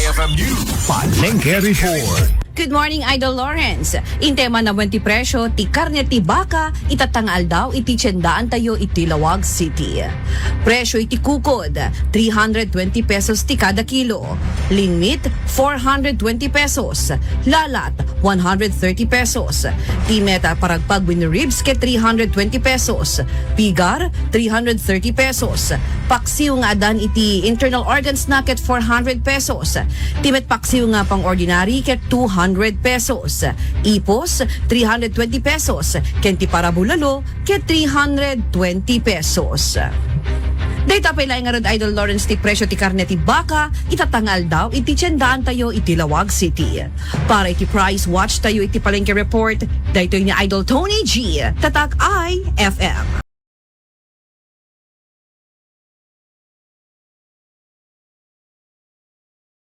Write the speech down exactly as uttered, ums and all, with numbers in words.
F M News. Palengke Report. Good morning, Idol Lawrence. Intay manen ti presyo ti karne ti baka itatta nga aldaw iti tiendaantayo iti Laoag City. Presyo iti kukod, three hundred twenty pesos ti kada kilo. Lean meat, four hundred twenty pesos. Lalat, one hundred thirty pesos. Ti met a paragpag wenno ribs ket three hundred twenty pesos. Pigar, three hundred thirty pesos. Paksiw nga adan iti internal organs na ket four hundred pesos. Ti met paksiw nga pang-ordinary ket two hundred pesos. Ipos, three hundred twenty pesos. Ken ti para bulalo ket three hundred twenty pesos. Dayta pay laeng ngarud, Idol Lawrence, ti presyo ti karne ti baka itatta nga aldaw iti tiendaantayo iti Laoag City. Para iti price watch tayo iti Palengke Report, daytoy ni Idol Tony G, Tatak I F M.